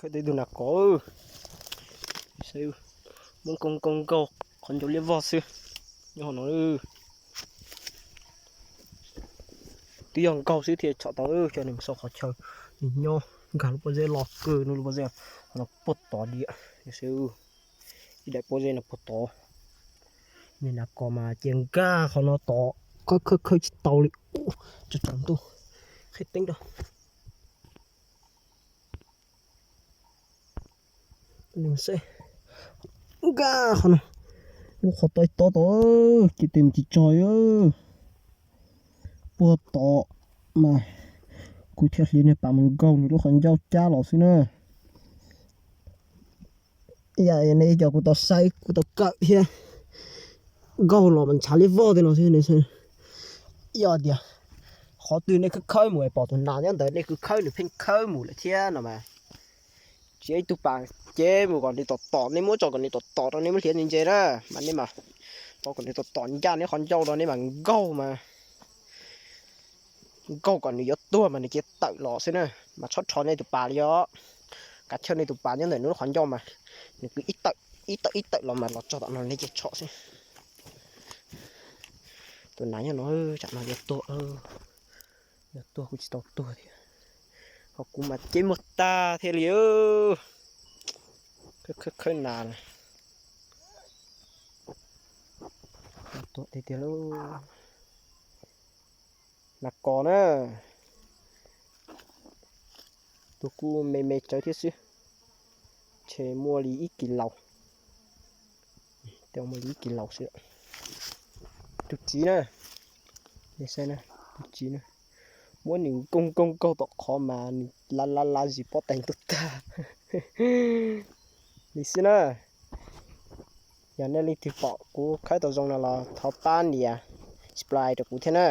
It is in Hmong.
Tib tug nas kos, muab nkaug nkaug nkaug qhov ncauj liab vog xwb. Nyob hauv no twb yog nkaug xwb thiaj tshom tau, coj nws mus so qhov chaw. Nws nyob nkag lub pob zeb loj kawg, nws lub pob zeb no puag tod diam. Ib daim pob zeb no puag tod. Niag nas kos mas cia nkag qhov no tod, khawb khawb khawb tsis tau li. Tsaus ntuj, qhib teeb rau. Nkag qhov no, lub qhov tod tob tod, cia tes mus tsis tso. Puag tod mas kuv thiaj hliv niag pas mus nkaug nws lub qhov ncauj cab los xwb na. Yam nej cov kuv tau saib kuv tau kawm thiab, nkaug los mas ntshav liab vog tej no xwb. Yog tias qhov twg nej khawb khawb mus es pom tus nas nyob ntawd nej khawb khawb nws pheej khawb mus lawm thiab no mas, tsis ib tug pas ces mus kom nws tom tom, nej muab tso kom nws tom tom rau nej muab hliav ntse ntse na, mas nej mas tso kom nws tom tom ncaj neb qhov ncauj rau nej mas nkaug mas, nkaug kom nws yuav tuag mas nws cia tawm los xwb na. Mas txhob rho nej tus pas li os, kav chawj nej tus pas nyob ntawm nws lub qhov ncauj mas nws kwv ib tawm ib tawm ib tawm los mas los txog tom no nej cia tshom xwb. Tus nas nyob no, tsam no yuav tuag, yuav tuag kuj tsis tau tuag thiab. Ho kuv mas ceb muag tag thiaj li. Khawb khawb nas, tuag tiag tiag lauj. Nas kos na, tus kuj me me tsawv thiab xwb, ntshe muaj li ib kis laus, muaj li ib kis laus xwb. Tus txiv na, tus txiv na, muab nws nkaug nkaug nkaug tom qhov mas nws lav lav lav zis pob tais ntuj tag li xwb na. Yog nej leej twg pom kuv khawb tau zoo no los thov pab nias subscribe rau kuv thiab na.